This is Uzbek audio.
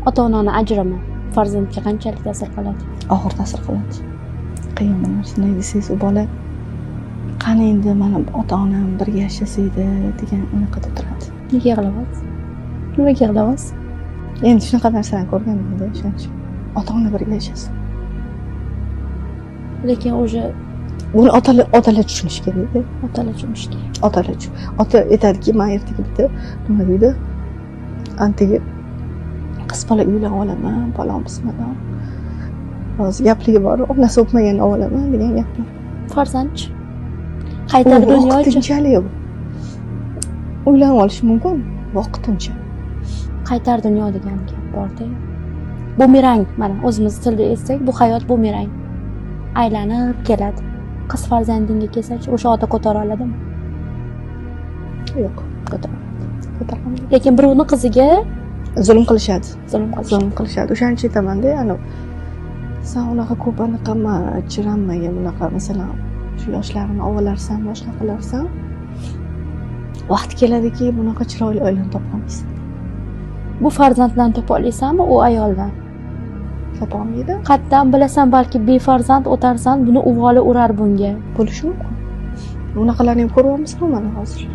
Ota onani ajrami farzandga qanchalik ta'sir qiladi? Og'ir ta'sir qiladi. Qiyin bu narsa. Nega desangiz, u bola qani endi mani ota onam birga yashasa edi degan anaqada turadi. Nega yig'layapsiz? Nimaga yig'layapsiz? Endi shunaqa narsalarni ko'rganmanda, o'shaning uchun ota ona birga yashasin. Lekin уже Buni otalar tushunishi kerakda. Otalar tushunishi kerak. Otalar ota aytadiki, man ertaga bitta, nima deydi, antiga qiz bola uylanib olaman, falon pismadon, hozir gapligi bor, onasi o'pmaganni olaman degan gap bor. Farzandchi, qaytar U dunyochi. Vaqtinchalik u. Uylanib olishi mumkin vaqtincha. Qaytar dunyo degan gap borda. Bumerang, mana o'zimiz tilda aytsak, bu hayot bumerang, aylanib keladi. Qiz farzandingga kelsachi, o'sha ota ko'tara oladimi? Yo'q. Ko'tara Ko'tara olmaydi. Lekin birovni qiziga Zulm qilishadi. Zulm qilishadi. Zulm qilishadi. O'shaning uchun aytamanda, anavi san unaqa ko'p anaqa chiranmagan, bunaqa, masalan, shu yoshlarni ovolarsan, boshqa qilarsan, vaqt keladiki, bunaqa chiroyli oilani topolmaysan. Bu farzanddan topa olasanmi u ayoldan? Topolmaydi. Qayerdan bilasan, balki befarzand o'tarsan, buni uvoli urar bunga. Bo'lishi mumkin, unaqalarni ham ko'ryapmizku mana hozir.